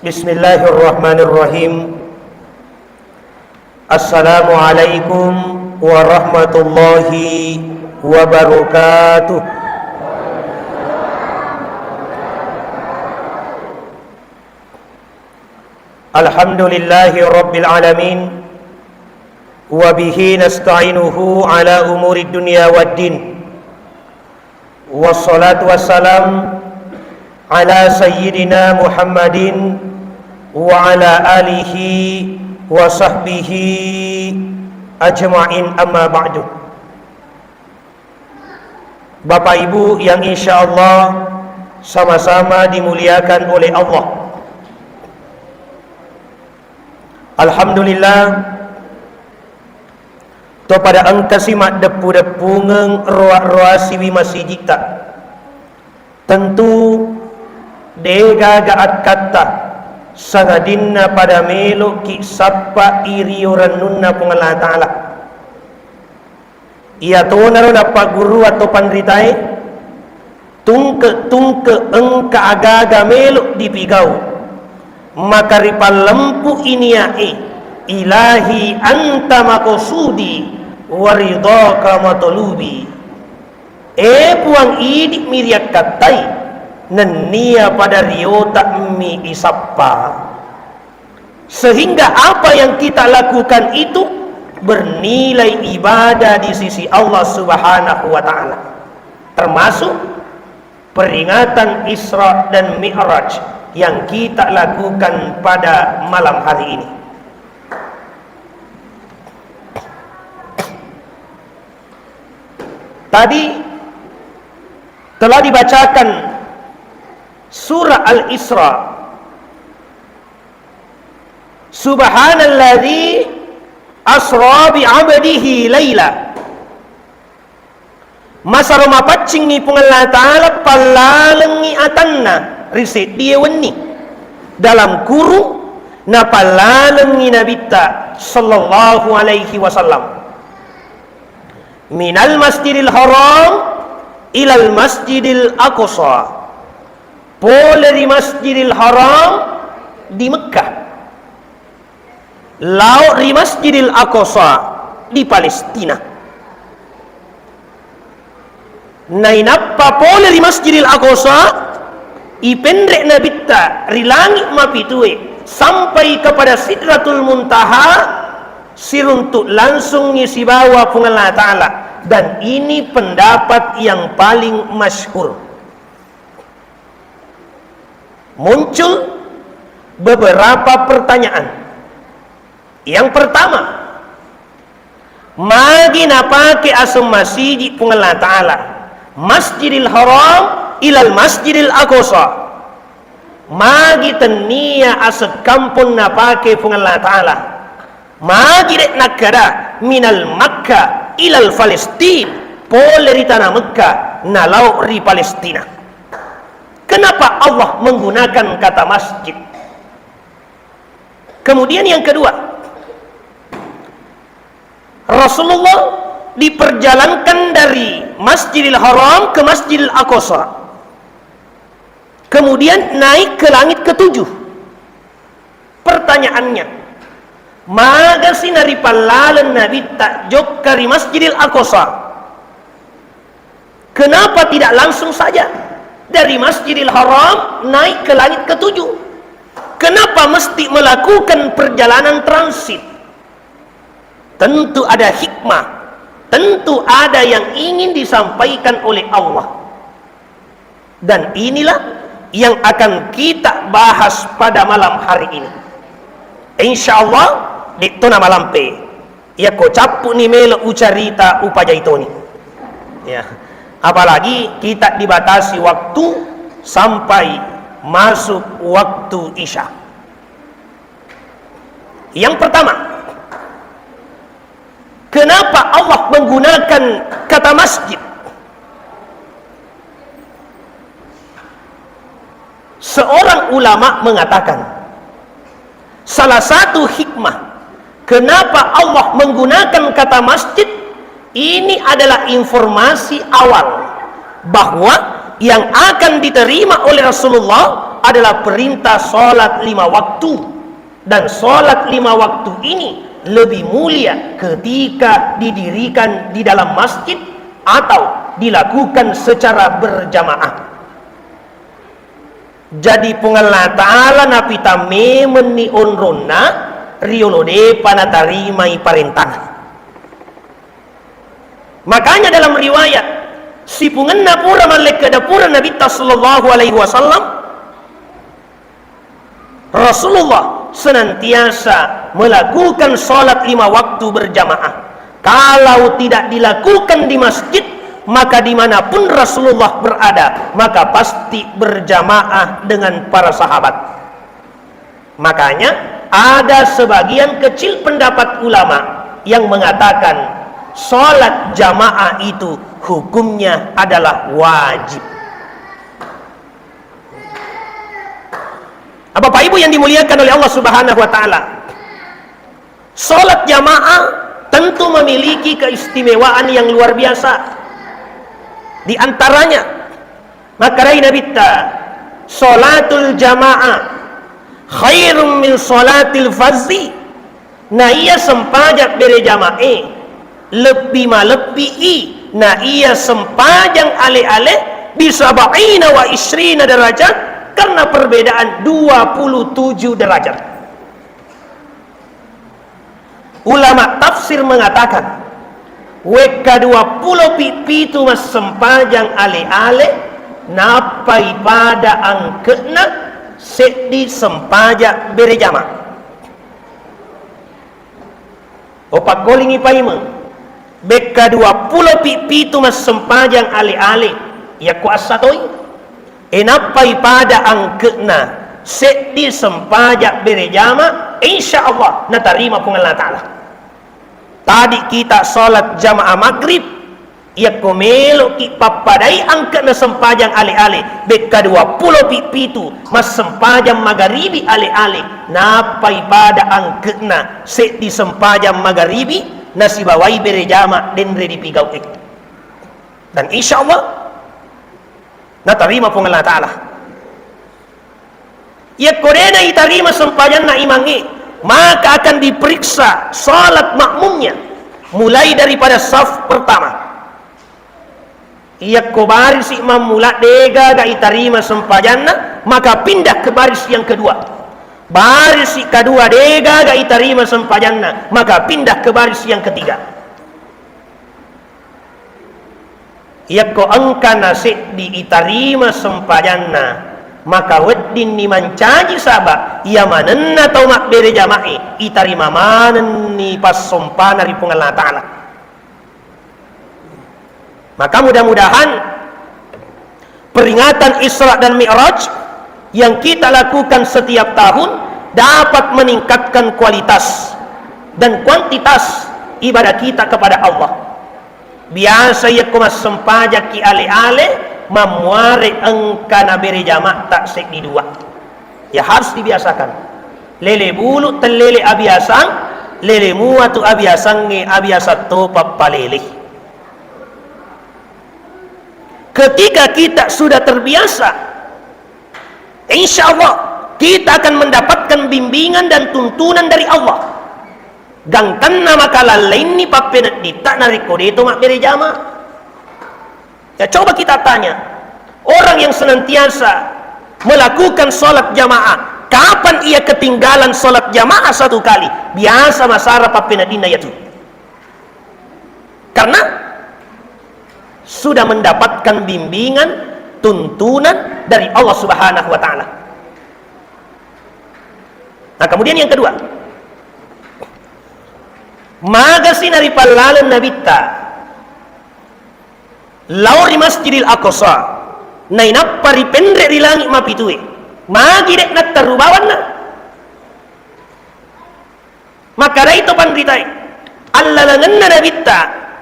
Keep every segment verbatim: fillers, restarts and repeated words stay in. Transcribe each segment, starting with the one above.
Bismillahirrahmanirrahim. Assalamualaikum warahmatullahi wabarakatuh. Alhamdulillahi rabbil alamin. Wa bihi nasta'inuhu ala umuri dunya waddin. Wassalatu wassalam ala sayyidina Muhammadin wa ala alihi wa sahbihi ajma'in, amma ba'du. Bapak Ibu yang insya Allah sama-sama dimuliakan oleh Allah. Alhamdulillah, to pada engkasi maddeppu-deppungeng roa-roasiwi masijitta. Tentu degaga akkatta sangadinna pada meloki sappa irio rennunna Puang Allah Ta'ala. Iyatonaro nappagguru atau panritae, tungke-tungke engka agaga melo dipigau, maka ripallempu iniae, ilahi anta makosudi waridhaka matolubi. E Puang, idi mi riakkattai, nennia pada riota mi isappa. Sehingga apa yang kita lakukan itu bernilai ibadah di sisi Allah Subhanahu wa Ta'ala, termasuk peringatan Isra dan Mi'raj yang kita lakukan pada malam hari ini. Tadi telah dibacakan surah Al-Isra. Subhanalladzi asra bi abdihi laila. Masaro mapaccingngi Puang Allah Ta'ala pallalengngi atanna ri seddie wenni. Dalam kurung, napallalengngi Nabitta sallallahu alaihi wasallam. Minal Masjidil Haram ilal Masjidil Aqsa. Pole ri Masjidil Haram di Mekkah, lao ri Masjidil Aqsa di Palestina. Nainappa pole ri Masjidil Aqsa, ipenre Nabitta ri langit mapitue sampai kepada Sidratul Muntaha, siruntuk langsungngi sibawa Puang Allah Ta'ala. Dan ini pendapat yang paling masyhur. Muncul beberapa pertanyaan. Yang pertama, magi napake aseng masiji Puang Allah Ta'ala, Masjidil Haram ilal Masjidil Aqsa? Magi tennia aseng kampong napake Puang Allah Ta'ala? Magi de' nakkeda minal Makkah ilal Palestin, pole ri tanah Mekkah nalao ri Palestina? Kenapa Allah menggunakan kata masjid? Kemudian yang kedua, Rasulullah diperjalankan dari Masjidil Haram ke Masjidil Aqsa. Kemudian naik ke langit ketujuh. Pertanyaannya, magasi naripallaleng Nabitta jokka ri Masjidil Aqsa? Kenapa tidak langsung saja dari Masjidil Haram naik ke langit ketujuh? Kenapa mesti melakukan perjalanan transit? Tentu ada hikmah, tentu ada yang ingin disampaikan oleh Allah. Dan inilah yang akan kita bahas pada malam hari ini. Insya Allah, de'to namalampe. Yakko cappu'ni melo ucarita, upajai toni. Ya. Apalagi kita dibatasi waktu sampai masuk waktu Isya. Yang pertama, kenapa Allah menggunakan kata masjid? Seorang ulama mengatakan, salah satu hikmah kenapa Allah menggunakan kata masjid, ini adalah informasi awal bahwa yang akan diterima oleh Rasulullah adalah perintah sholat lima waktu, dan sholat lima waktu ini lebih mulia ketika didirikan di dalam masjid atau dilakukan secara berjamaah. Jadi, Puang Allah Ta'ala napita memenni onronna riolo depa natarimai parentana. Makanya, dalam riwayat, sipungenna pura mallekkedda pura Nabitta sallallahu alaihi wasallam, Rasulullah senantiasa melakukan sholat lima waktu berjamaah. Kalau tidak dilakukan di masjid, maka dimanapun Rasulullah berada, maka pasti berjamaah dengan para sahabat. Makanya, ada sebagian kecil pendapat ulama yang mengatakan sholat jamaah itu hukumnya adalah wajib. Bapak Ibu yang dimuliakan oleh Allah Subhanahu wa Ta'ala, sholat jamaah tentu memiliki keistimewaan yang luar biasa. Di antaranya, makkedai Nabitta, "Sholatul jamaah khairum min sholatil fazzi." Na iya sempajang berejamae lebbi malebbii na iya sempajang ale-ale, bisab'ina wa isyrina darajat, karena perbedaan dua puluh tujuh derajat. Ulama tafsir mengatakan, wekka dua pulo pi pitu massempajang ale-ale, nappai pada angke'na seddi sempajang berejama. Opakkolingi paimeng, bekka dua pulo pi pitu massempajang ale-ale, yakko assatoi, e nappai pada angke'na seddi sempajang berejama, insya Allah natarima Puang Allah Ta'ala. Tadi kita sholat jamaah maghrib, yakko meloki pappadai angke'na sempajang ale-ale, bekka dua pulo pi pitu massempajang magaribi ale-ale, nappai pada angke'na seddi sempajang magaribi nasibawai berejama denre dipigau'i. Dan insya Allah natarima Puang Allah Ta'ala. Yakko dena itarima sempajanna imangnge, maka akan diperiksa salat makmumnya, mulai daripada saf pertama. Yakko barisi mammula degaga itarima sempajanna, maka pindah ke baris yang kedua. Barisi kedua degaga itarima sempajanna, maka pindah ke baris yang ketiga. Yakko engkana seddi itarima sempajanna, maka weddinni mancaji, saba iya manenna tau mabbere jamae itarima manenni passompana ri Puang Allah Ta'ala. Maka mudah-mudahan peringatan Isra dan Mi'raj yang kita lakukan setiap tahun dapat meningkatkan kualitas dan kuantitas ibadah kita kepada Allah. Biasa yakko massempajakki ale-ale, mammuare engka nabere jama'ta seddi dua. Ya, harus dibiasakan. Lele bulu tellele abiasang, lele mua tu abiasangnge abiasang to pappalele. Ketika kita sudah terbiasa, insya Allah kita akan mendapatkan bimbingan dan tuntunan dari Allah. Gangkanna maka lallainni pappenedditta narekko deto mabbere jama. Ya, coba kita tanya, orang yang senantiasa melakukan sholat jamaah, kapan ia ketinggalan sholat jamaah satu kali? Biasa masara pappeneddinna yatu. Karena sudah mendapatkan bimbingan, tuntunan dari Allah Subhanahu wa Ta'ala. Nah, kemudian yang kedua, magasi nari pallaleng Nabitta lao ri Masjidil Aqsa, nainappa ripenre ri langi mapitue. Magi de' natteru bawanna? Makkedai to panritae, allalengenna Nabitta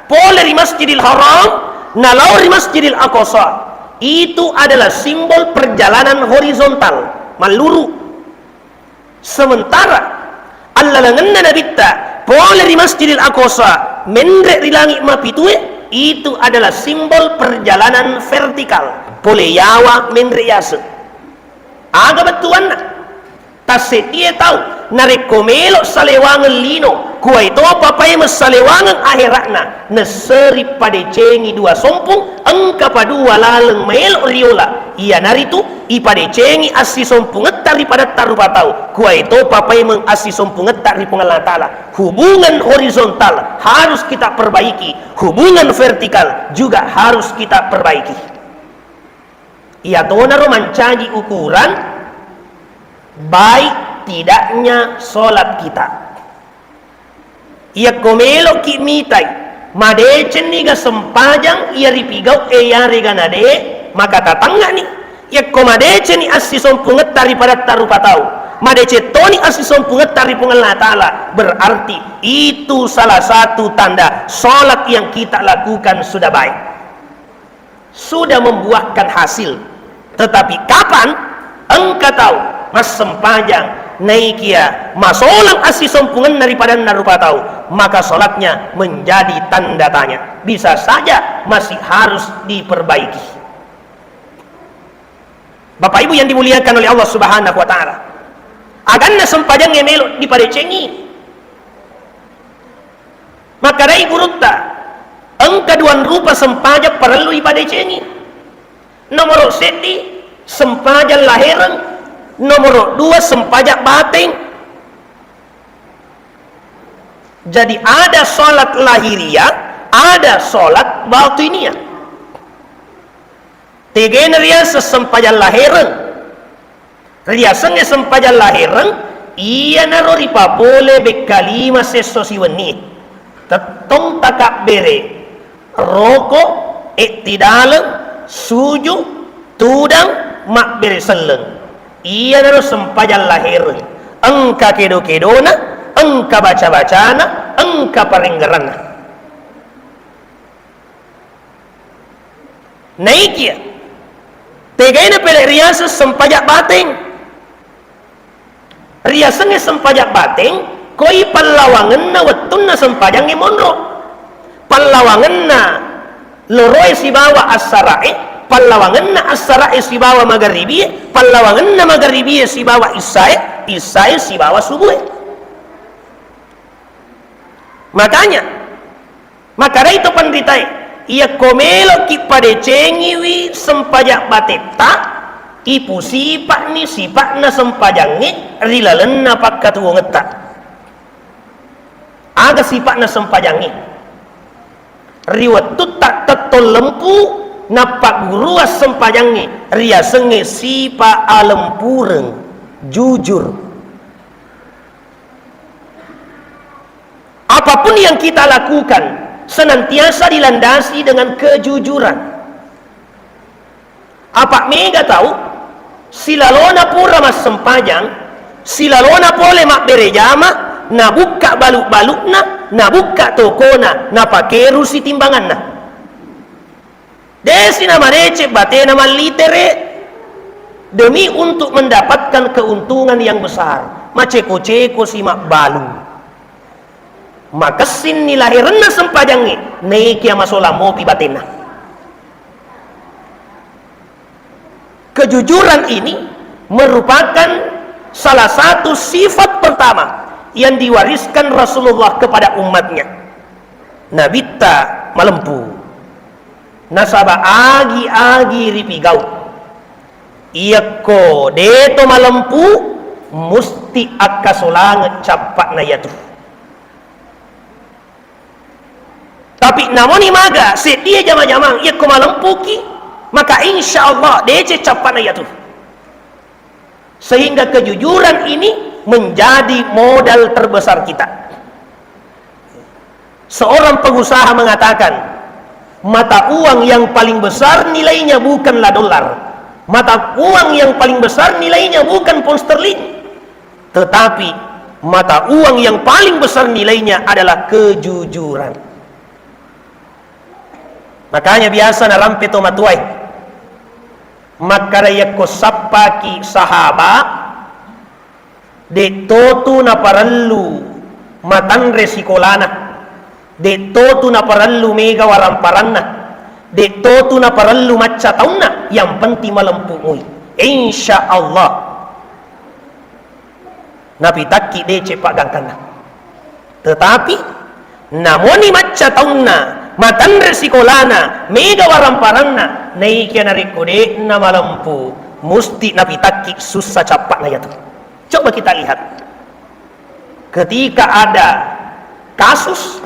pole ri Masjidil Haram, nalao ri Masjidil Aqsa, itu adalah simbol perjalanan horizontal, malluru. Sementara allalengenna Nabitta pole ri Masjidil Aqsa, menre ri langi mapitue, itu adalah simbol perjalanan vertikal, pole yawa menre yaseng. Aga bettuanna? Tasseddie tau, narekko melo salewangeng lino, kuwaitopa paimeng salewangeng ahera'na, nesseri padecengi dua sompung, engka padua laleng maelo riola, iyanaritu ipadecengi assisompungetta ri padatta rupa tau, kuwaitopa paimeng assisompungetta ri Puang Allah Ta'ala. Hubungan horizontal harus kita perbaiki, hubungan vertikal juga harus kita perbaiki. Iyatonaro mancaji ukuran baik tidaknya sholat kita. Iyakko meloki mitai, madecenniga sempajang iya ripigau e iyarega nade, maka tatangngani. Iyakko madeceni assisompungetta ri padatta rupa tau, madeceng toni assisompungetta ri Puang Allah Ta'ala, berarti itu salah satu tanda sholat yang kita lakukan sudah baik, sudah membuahkan hasil. Tetapi kapan engka tau massempajang, naikia masolang assisompungenna ri padanna rupa tau, maka sholatnya menjadi tanda tanya. Bisa saja masih harus diperbaiki. Bapak Ibu yang dimuliakan oleh Allah Subhanahu wa Ta'ala, aganna sempajangnge melo dipadecengi. Makkedai gurutta, engka duang rupa sempajang parellu ipadecengi. Nomoro seddi, sempajang lahereng. Nomoro dua, sempajang bateng. Jadi, ada sholat lahiriah, ada sholat batiniah. Tegana riaseng sempajang lahereng. Riasengnge sempajang lahereng, iyanaro ripapole bekka lima sesso siwenni. Tettong takabbere, roko, ettidaleng, suju, tudang, mabbere selleng. Iyanaro sempajang lahereng. Engka kedo-kedona, engka baca-bacana, engka parenggeranna. Naikia tegaina pele riaseng sempajang bateng. Riasengnge sempajang bateng, koi pallawangenna wettunna sempajangnge monro. Pallawangenna loroe sibawa assara'e, pallawangenna assara'e sibawa magaribie, pallawangenna magaribie sibawa issae, issae sibawa subue. Makanya, makkedai to panritae, iyakko meloki padecengiwi sempajang batetta, ipusipa'ni sipa'na sempajangnge ri lalenna pakkatuwongetta. Aga sipa'na sempajangnge? Ri wettutta tettong lempu, nappagguruang sempajangnge, riasengnge sipa alempureng, jujur. Apapun yang kita lakukan, senantiasa dilandasi dengan kejujuran. Apa mega tau, silalona pura massempajang, silalona pole mabbere jama, nabukka balu-balukna, nabukka tokona, napakerusi timbanganna. Desi namadeceng batena mallitere demi untuk mendapatkan keuntungan yang besar. Maceko-ceko si mabbalu. Makessinni laherenna sempajangnge, naikia masolang mopi batenna. Kejujuran ini merupakan salah satu sifat pertama yang diwariskan Rasulullah kepada umatnya. Nabitta malempu. Nasaba agi-agi ripigau. Iyakko deto malempu, musti akkasolangeng cappa'na iyatu. Tapi namoni maga seddie jama-jamang, iyakko malempuki, maka insya Allah deceng cappa'na iyatu. Sehingga kejujuran ini menjadi modal terbesar kita. Seorang pengusaha mengatakan, mata uang yang paling besar nilainya bukanlah dolar. Mata uang yang paling besar nilainya bukan pound sterling. Tetapi mata uang yang paling besar nilainya adalah kejujuran. Makanya biasa narampe to matuae. Makkada yakko sappaki sahaba, de' totu naparellu matanre sikolana, de' totu naparellu mega waramparanna, de' totu naparellu macca taunna, yang penting malempu mui. Insya Allah napitakki deceng paggangkanna. Tetapi namoni macca taunna, matanre sikolana, mega waramparanna, naikia narekko de'na malempu, musti napitakki sussa cappa'na iyatu. Coba kita lihat. Ketika ada kasus,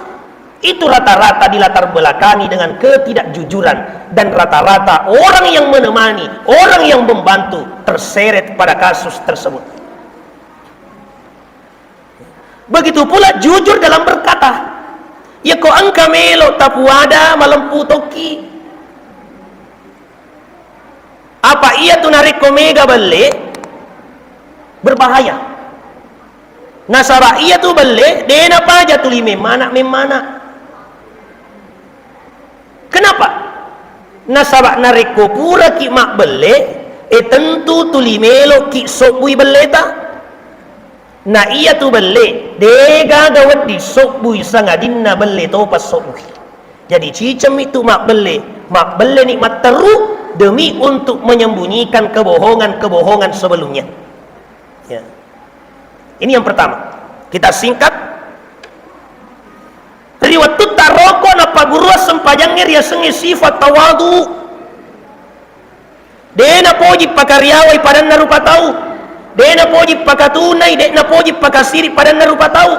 itu rata-rata dilatar belakangi dengan ketidakjujuran, dan rata-rata orang yang menemani, orang yang membantu terseret pada kasus tersebut. Begitu pula jujur dalam berkata. Yako engka melo tapuada malempu tokki. Apa iyatu narekko mega belle, berbahaya. Nasaba iyatu belle, de napaja tuli memmana-memmana. Kenapa? Nasaba narekko puraki mabbelle, e tentu tuli meloki sobbui belleta. Na iyatu belle, degaga wedding sobbui sangadinna belle topa sobbui. Jadi cicemmi tu mabbelle, mabbelleni matteru demi untuk menyembunyikan kebohongan-kebohongan sebelumnya. Ya. Ini yang pertama. Kita singkat. Ri wettutta roko napagurua sempajangnge riasengnge sifat tawadu. De napoji pakariawai padanna rupa tau. De napoji pakatunai, de napoji pakasiri padanna rupa tau.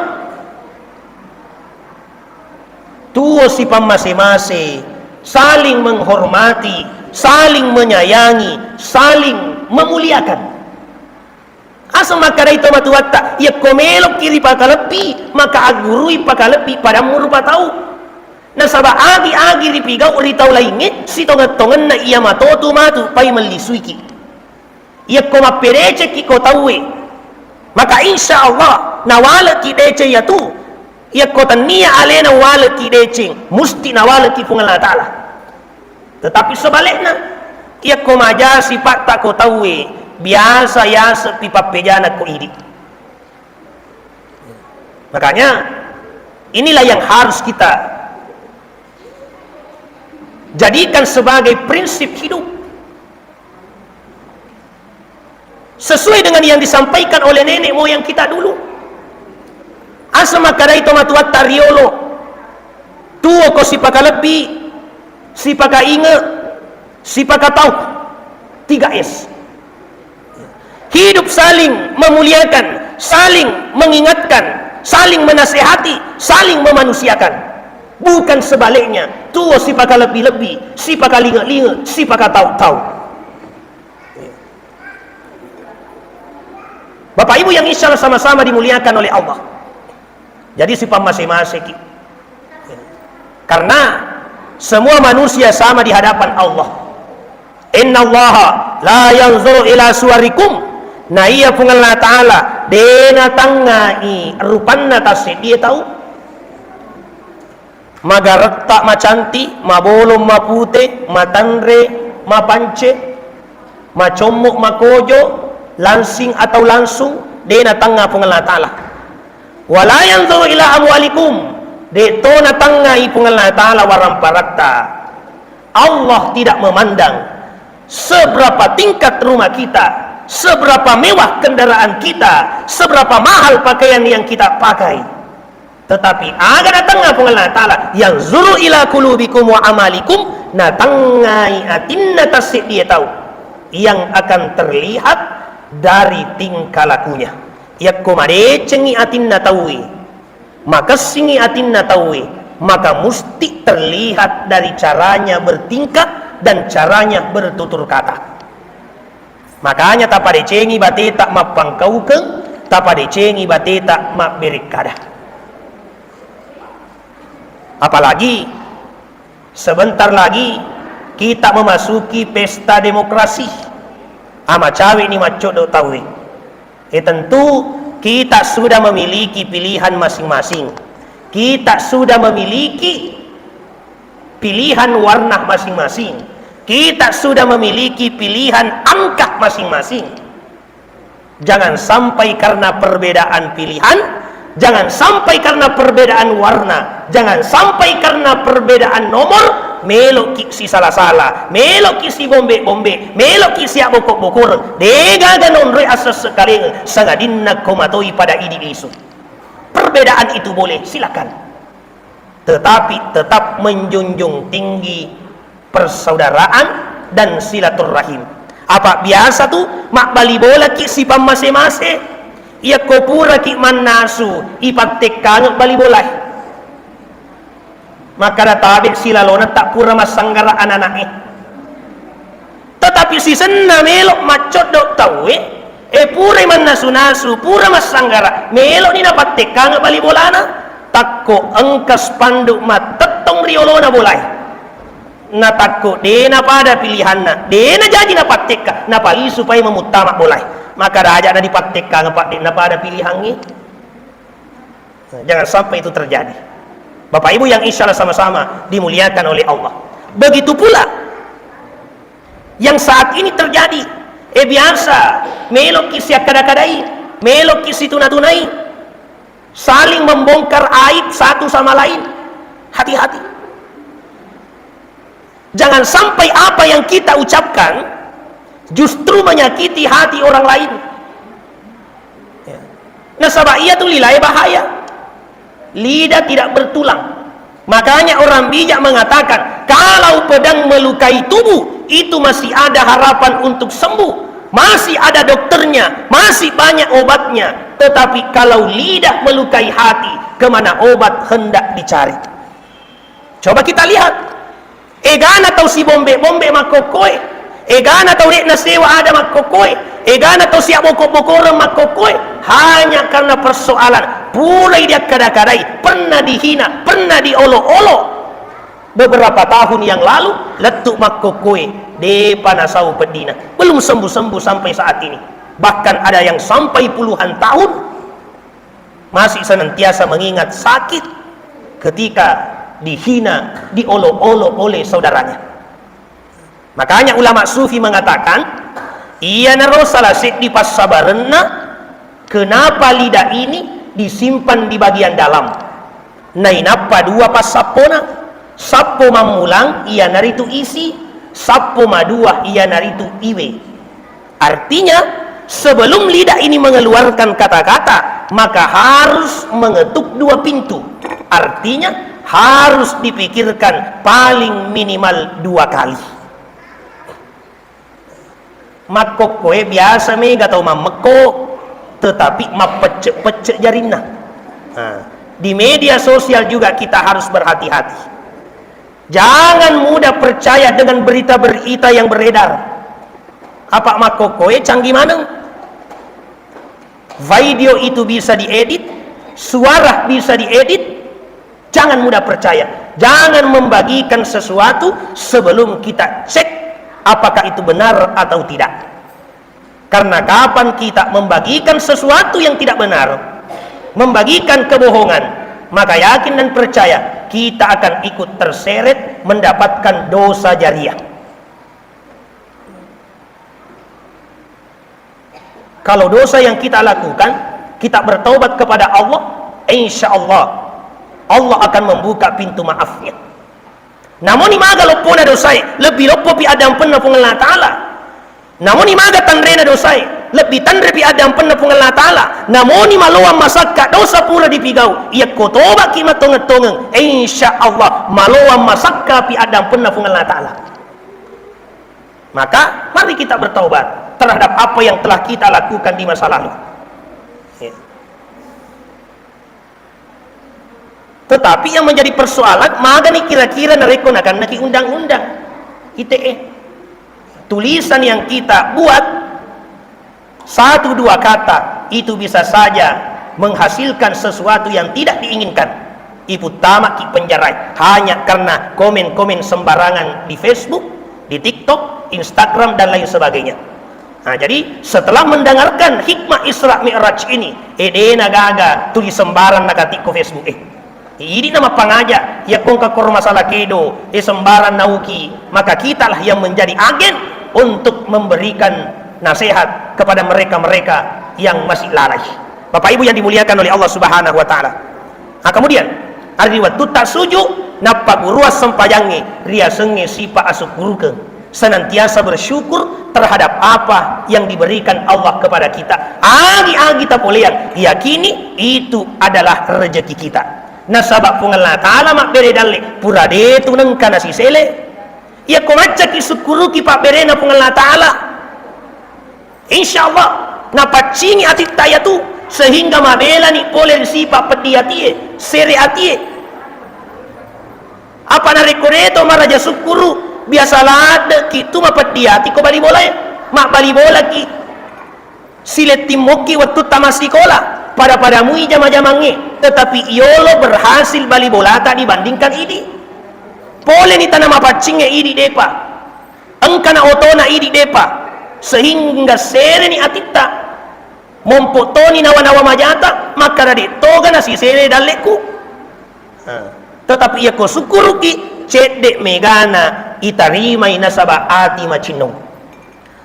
Tuo sipammase-mase, saling menghormati, saling menyayangi, saling memuliakan. Aseng makkedai tomatuatta, yakko melokki ripakalebbi, maka aggurui pakalebbi padammu rupa tau. Nasaba agi-agi ripigau ri tau laingnge, sitongeng-tongenna iya matotu matu pai mellisuiki. Yakko mappedecekki ko tauwe, maka insya Allah nawalekki deceng yatu. Yakko tennia alena walekki deceng, musti nawalekki Puang Allah Ta'ala. Tetapi sebaliknya, yakko maja sipatta ko tauwe, biasa yaseppi pappejana ko idi. Makanya, inilah yang harus kita jadikan sebagai prinsip hidup. Sesuai dengan yang disampaikan oleh nenek moyang kita dulu. Aseng makkedai tomatuatta riolo, tuo ko sipakalebbi, sipakainge, sipakatau. Tiga S. Hidup saling memuliakan, saling mengingatkan, saling menasehati, saling memanusiakan. Bukan sebaliknya, tuo sipakalebbi-lebbi, sipakalinge-linge, sipakatau-tau. Bapak Ibu yang insya Allah sama-sama dimuliakan oleh Allah. Jadi sipammase-maseki. Karena semua manusia sama di hadapan Allah. Innallaha la yanzuru ila suwarikum. Na iya Puang Allah Ta'ala de natangngai rupanna tasseddie tau. Magaretta macanti, mabolong mapute, matanre mapance, macommo makojo, langsing atau langsung, de natangnga Puang Allah Ta'ala. Wala yanzuru ila amwalikum, de to natangngai Puang Allah Ta'ala waramparatta. Allah tidak memandang seberapa tingkat rumah kita, seberapa mewah kendaraan kita, seberapa mahal pakaian yang kita pakai. Tetapi aga natangnga Puang Allah Ta'ala, yanzuru ila qulubikum wa amalikum, natangngai atinna tasseddie tau yang akan terlihat dari tingkah lakunya. Yakko madecengi atinna tauwe, makessingi atinna tauwe, maka musti terlihat dari caranya bertingkah dan caranya bertutur kata. Makanya tapadecengi bateta mappangkaukeng, tapadecengi bateta mabberekkada. Apalagi sebentar lagi kita memasuki pesta demokrasi. Amacawe ni maccoddo tauwe. E tentu kita sudah memiliki pilihan masing-masing. Kita sudah memiliki pilihan warna masing-masing. Kita sudah memiliki pilihan angka masing-masing. Jangan sampai karena perbedaan pilihan, jangan sampai karena perbedaan warna, jangan sampai karena perbedaan nomor, Melo'ki sisala-sala, melo'ki sibombe-bombe, melo'ki siabboko-bokoreng, degaga naonroi assesse kalengeng, sangadinna ko matoi pada idi lisu. Perbedaan itu boleh, silakan. Tetapi tetap menjunjung tinggi persaudaraan dan silaturrahim. Apa biasa tu mabbali bolaki sipammase-mase, iyakko puraki mannasu, ipattekkangeng bali bolae. Makkada tabe silalona tappura massanggara anana'e. Tetapi sisenna melo maccoddo tauwe, e purai mannasu-nasu, pura massanggara, meloni napattekkangeng bali bolana, takko engka spanduk mattettong ri olona bolae. Natakko de napada pilihanna, de najaji napattekka, napalisu pai mamuttama bolae. Makkada aja nadipattekkangeng, Pak, de napada pilihangnge. Nah, jangan sampai itu terjadi. Bapak Ibu yang insya Allah sama-sama dimuliakan oleh Allah. Begitu pula yang saat ini terjadi. Eh, biasa, meloki siakkada-kadai, meloki situna-tunai, saling membongkar aib satu sama lain. Hati-hati. Jangan sampai apa yang kita ucapkan justru menyakiti hati orang lain. Ya. Nasaba iya tu lilae bahaya. Lidah tidak bertulang. Makanya orang bijak mengatakan, kalau pedang melukai tubuh, itu masih ada harapan untuk sembuh. Masih ada dokternya, masih banyak obatnya. Tetapi kalau lidah melukai hati, kemana obat hendak dicari? Coba kita lihat. Egana tau sibombe-bombe makkokkoe. Egana tau de'na sewa ada makkokkoe. Egana tau siabboko-bokoreng makkokkoe. Hanya karena persoalan purai diakkada-kadai, pernah dihina, pernah diolo-olo. Beberapa tahun yang lalu, lettu makkokkoe, depa nasau peddina. Belum sembuh-sembuh sampai saat ini. Bahkan ada yang sampai puluhan tahun masih senantiasa mengingat sakit ketika dihina, diolo-olo oleh saudaranya. Makanya ulama sufi mengatakan, iyanaro salah seddi passabarenna kenapa lidah ini disimpan di bagian dalam. Nainappa dua passappona, sappo mammulang iyanaritu isi, sappo madua iyanaritu iwe. Artinya, sebelum lidah ini mengeluarkan kata-kata, maka harus mengetuk dua pintu. Artinya, harus dipikirkan paling minimal dua kali. Makkokkoe biasa mega tau mammekko, tetapi mappecce-pecce jarinna. Nah, di media sosial juga kita harus berhati-hati. Jangan mudah percaya dengan berita-berita yang beredar. Apa makkokkoe canggih maneng. Video itu bisa diedit, suara bisa diedit. Jangan mudah percaya. Jangan membagikan sesuatu sebelum kita cek apakah itu benar atau tidak. Karena kapan kita membagikan sesuatu yang tidak benar, membagikan kebohongan, maka yakin dan percaya kita akan ikut terseret mendapatkan dosa jariah. Kalau dosa yang kita lakukan, kita bertaubat kepada Allah, insya Allah, Allah akan membuka pintu maafnya. Namoni maga loppona dosae, lebbi loppopi addampenna Puang Allah Ta'ala. Namoni maga tanrena dosae, lebbi tanrepi addampenna Puang Allah Ta'ala. Namoni maloang masakka dosa pura dipigau, iyakko tobaki mattongeng-tongeng, insya Allah maloang masakkapi addampenna Puang Allah Ta'ala. Maka, mari kita bertaubat terhadap apa yang telah kita lakukan di masa lalu. Ya. Tetapi yang menjadi persoalan, magani kira-kira narekko nakennaki undang-undang I T E. Tulisan yang kita buat satu dua kata itu bisa saja menghasilkan sesuatu yang tidak diinginkan. Iputtamaki penjara hanya karena komen-komen sembarangan di Facebook, di TikTok, Instagram, dan lain sebagainya. Nah, jadi setelah mendengarkan hikmah Isra Mi'raj ini, eh, dena gaga tuli sembarang nakatikko Facebook, eh. Idi na mappangaja, yakko engka koro masalah kedo, eh, sembarang nauki, maka kitalah yang menjadi agen untuk memberikan nasihat kepada mereka-mereka yang masih lalai. Bapak Ibu yang dimuliakan oleh Allah Subhanahu wa Ta'ala. Nah, kemudian, ada di waktu tak suju, Nappagguru assempajangnge riasengnge sipa asukkurukeng, senantiasa bersyukur terhadap apa yang diberikan Allah kepada kita. Agi-agi tapoleang, yakini itu adalah rezeki kita. Nasaba Puang Allah Ta'ala mabbere dalle, pura detu nengka nasisele. Yakko maccaki sukkuruki pabberena Puang Allah Ta'ala, insya Allah napaccingi atitta yatu, sehingga mabelani pole ri sipa peddi atie, sere atie. Apa narekko deto maraja sukkuru, biasa laddeki tu mapeddi ati ko bali bolae, mabbali bolaki. Silettimmokki wettutta massikola, pada-pada mui jama-jamangnge, tetapi yolo berhasil bali bolata dibandingkan idi. Poleni tana mapaccingnge idi depa. Engkana otona idi depa, sehingga sereni atitta. Mompo toni nawa-nawa majata, makkada de toga nasisere dalleku. Nah, tetapi yakko sukkuruki, cedde megana itarimai nasaba ati macinnong.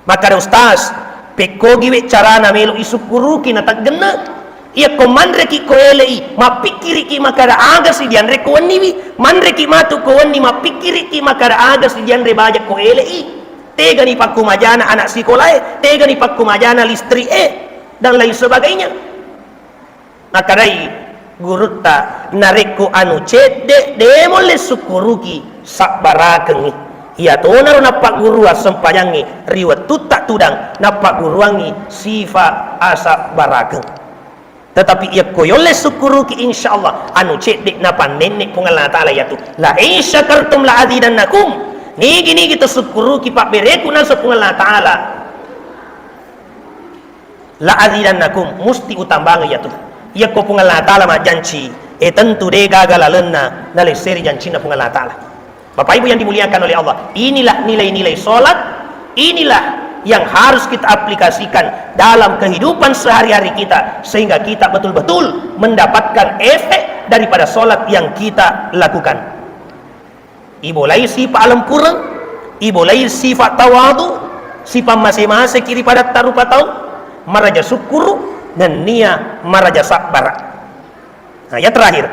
Makkada ustaz, pekkogiwe carana melo isukkuruki nateggenne. Yakko manreki ko elei, mappikkiriki makkada aga si dianre ko wenniwi. Manreki matu ko wenni, mappikkiriki makkada aga si dianre baja ko elei. Tegani pakkumajana anak sikolae, tegani pakkumajana listrik e, dan lain sebagainya. Nakadai gurutta, narekko anu cedde, de mulle sukkuruki, sabbarakengngi. Iyatonaro nappagguru assempajangnge ri wettutta tudang, nappagguruangngi sifa asabbarakeng. Tetapi yakko yolle sukkuruki, insya Allah anu cedde napannenne Puang Allah Ta'ala yatu. La in syakartum la azidannakum. Nigi-nigi to sukkuruki pabbereku naseng Puang Allah Ta'ala. La azidannakum, musti utambangi yatu. Yakko Puang Allah Ta'ala majjanci, e tentu de gaga lalenna nalesseri jancinna Puang Allah Ta'ala. Bapak Ibu yang dimuliakan oleh Allah, inilah nilai-nilai sholat, inilah yang harus kita aplikasikan dalam kehidupan sehari-hari kita, sehingga kita betul-betul mendapatkan efek daripada sholat yang kita lakukan. Ibolai sipa alempureng, ibolai sifa tawadu, sipa mase-maseki ri padatta rupa tau, maraja sukkuru, nennia maraja sabbara. Nah, yang terakhir,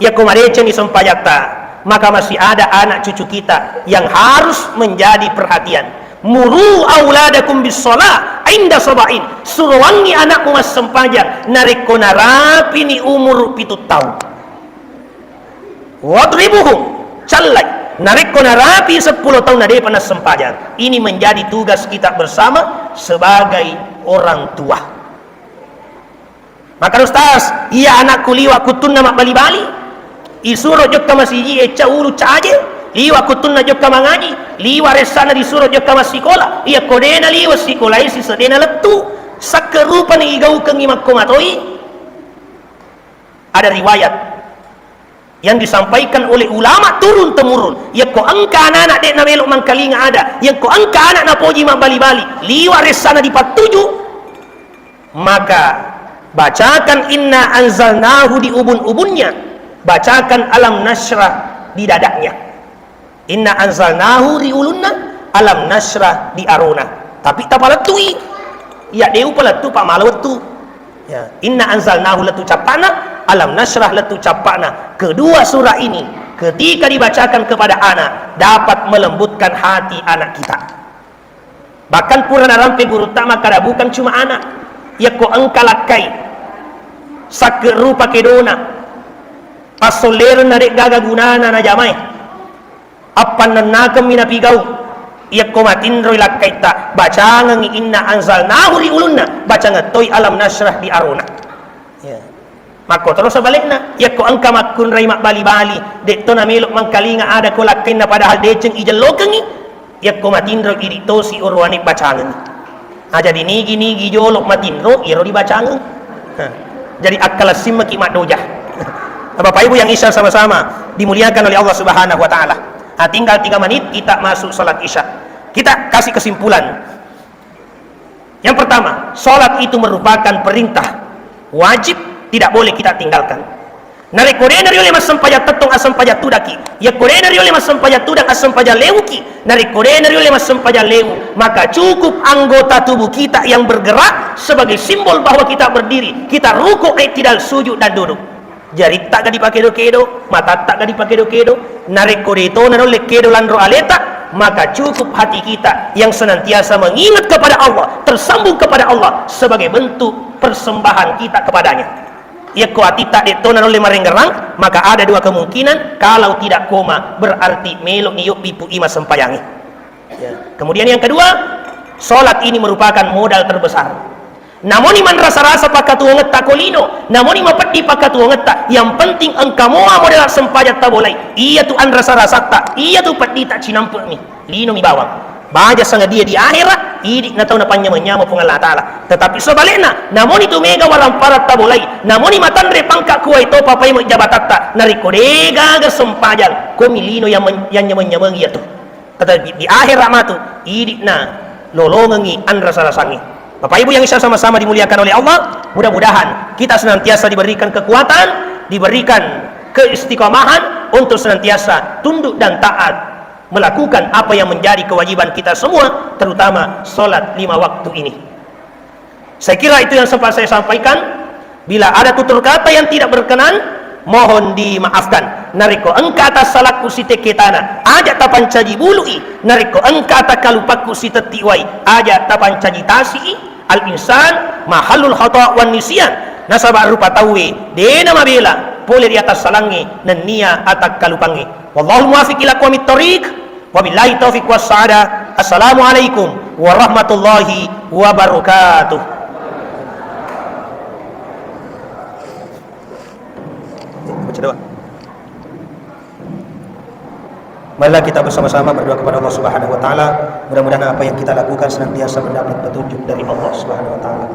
yakko madecenni sempajatta, maka masih ada anak cucu kita yang harus menjadi perhatian. Muru auladakum bis shalah inda sab'in. Surowangi anakmu massempajang narekko narapini umur pitu taung. Wadribuhum, callai. Narekko narapi seppulo taung na depa nassempajang, ini menjadi tugas kita bersama sebagai orang tua. Maka ustaz, iya anakku liwa kuttunna mabbali-bali, isuro jokka masiji e ca ulu caje, liwa kuttunna jokka mangaji, liwa ressana disuro jokka massikola, iya kodena liwa sikolae sisedena lettu, sakke rupani igaukengi makko matoi. Ada riwayat yang disampaikan oleh ulama turun temurun. Yakko engka anak-anak dek namelo mangkalinga ada, yakko engka anak napoji mabbali-bali, liwa ressana dipattuju, maka bacakan inna anzalnahu di ubun-ubunnya, bacakan alam nasyrah di dadanya. Inna anzalnahu ri ulunna, alam nasyrah di arona. Tapi tapalettui. Iya deu palettu pamala wettu. Ya, inna anzalnahu lettu cappana, alam nasyrah lettu cappana. Kedua surah ini ketika dibacakan kepada anak dapat melembutkan hati anak kita. Bahkan pura narampe gurutta makkada bukan cuma anak. Yakko engka lakkai sakke rupa kedona, passollereng na dek gaga gunana najamai. Appannennakemmi napigau. Yakko matinroi lakkaitta, bacangengngi inna anzalnahu ri ulunna, bacangeng toi alam nasyrah di arona. Ya. Makkotoro sebalikna, yakko engka makkunrai mabbali-bali, dekto namelo mangkalinga ada ko lakkainna padahal deceng ijellokengngi, yakko matinro idi tosi orowane bacangengngi. Ah, jadi nigi-nigi jolo matinro, iyaro dibacangeng. Hah. Jadi akkalessimmeki maddoja. Bapak Ibu yang Isya sama-sama dimuliakan oleh Allah Subhanahu wa Ta'ala. Ah, tinggal tiga menit kita masuk salat Isya. Kita kasih kesimpulan. Yang pertama, salat itu merupakan perintah wajib, tidak boleh kita tinggalkan. Narekko de nariole massempajang tettong, assempajang tudaki. Yakko de nariole massempajang tudang, assempajang lewuki. Narekko de nariole massempajang lewu, maka cukup anggota tubuh kita yang bergerak sebagai simbol bahwa kita berdiri, kita rukuk, iktidal, sujud, dan duduk. Jaritta ga dipakedo-kedo, matatta ga dipakedo-kedo, narekko de to naulle kedo lanro aleta, maka cukup hati kita yang senantiasa mengingat kepada Allah, tersambung kepada Allah sebagai bentuk persembahan kita kepada-Nya. Yakko atitta de to naulle marengerang, maka ada dua kemungkinan, kalau tidak koma, berarti melo ni yobbi pu ima sempayangi. Ya. Kemudian yang kedua, salat ini merupakan modal terbesar. Namoni manrasa-rasa pakkatuwongetta ko lino, namoni mapeddi pakkatuwongetta, yang penting engka moa modal sempajang tabolai. Iyatu anrasa-rasatta, iyatu peddita cinampe'mi, linomi bawang. Baja sangadie di ahera, idi na tau napanyameng-nyameng Puang Allah Ta'ala. Tetapi sebalikna, namoni tu mega waramparang tabolai, namoni matanre pangka kuwai to papai jabatatta, narekko de gaga sempajang, komi lino yang men-, yang nyameng-nyameng iyatu. Tetapi di akhirat matu, idi'na lolongengngi anrasa-rasangngi. Bapak Ibu yang insya sama-sama dimuliakan oleh Allah, mudah-mudahan kita senantiasa diberikan kekuatan, diberikan keistiqomahan untuk senantiasa tunduk dan taat melakukan apa yang menjadi kewajiban kita semua, terutama sholat lima waktu ini. Saya kira itu yang sempat saya sampaikan. Bila ada tutur kata yang tidak berkenan, mohon dimaafkan. Narekko engka atassalakku sitekke tana, aja tapancaji bului. Narekko engka atakkalupakku sitetti wai, aja tapancaji tasi'i. Al-insan mahallul khata wan nisyan. Nasaba rupa tauwe, dena mabela pole ri atassalangnge nennia atakkalupangnge. Wallahul muwaffiq ila aqwamit thariq. Wabillahi taufiq was sa'adah. Assalamualaikum warahmatullahi wabarakatuh. Baca doa. Marilah kita bersama-sama berdoa kepada Allah Subhanahu wa taala. Mudah-mudahan apa yang kita lakukan senantiasa mendapat petunjuk dari Allah Subhanahu wa taala.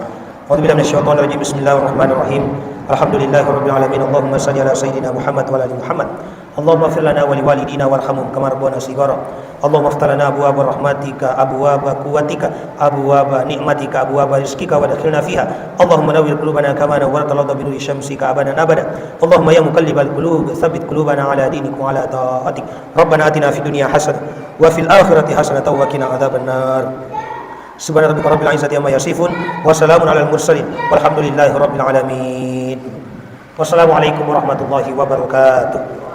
A'udzubillahi minasyaitonirrajim. Bismillahirrahmanirrahim. Alhamdulillahirabbil alamin. Allahumma shalli ala sayyidina Muhammad wa ala ali Muhammad. Allahumma ighfir lana wa liwalidina warhamhum kama rabbana shighara. Allahumma iftah lana abwaaba rahmatika, abwaaba quwwatika, abwaaba ni'matika, abwaaba rizqika wa adkhilna fiha. Allahumma nawwir qulubana kama nawwartal arda binuri syamsika abadan abada. Allahumma ya muqallibal qulub, tsabbit qulubana ala dinik wa ala taatik. Rabbana atina fid dunya hasanah wa fil akhirati hasanatan wa qina adzabannar. Subhana rabbika rabbil izzati amma yasifun, wa salamun alal mursalin, walhamdulillahi rabbil alamin. Wassalamualaikum warahmatullahi wabarakatuh.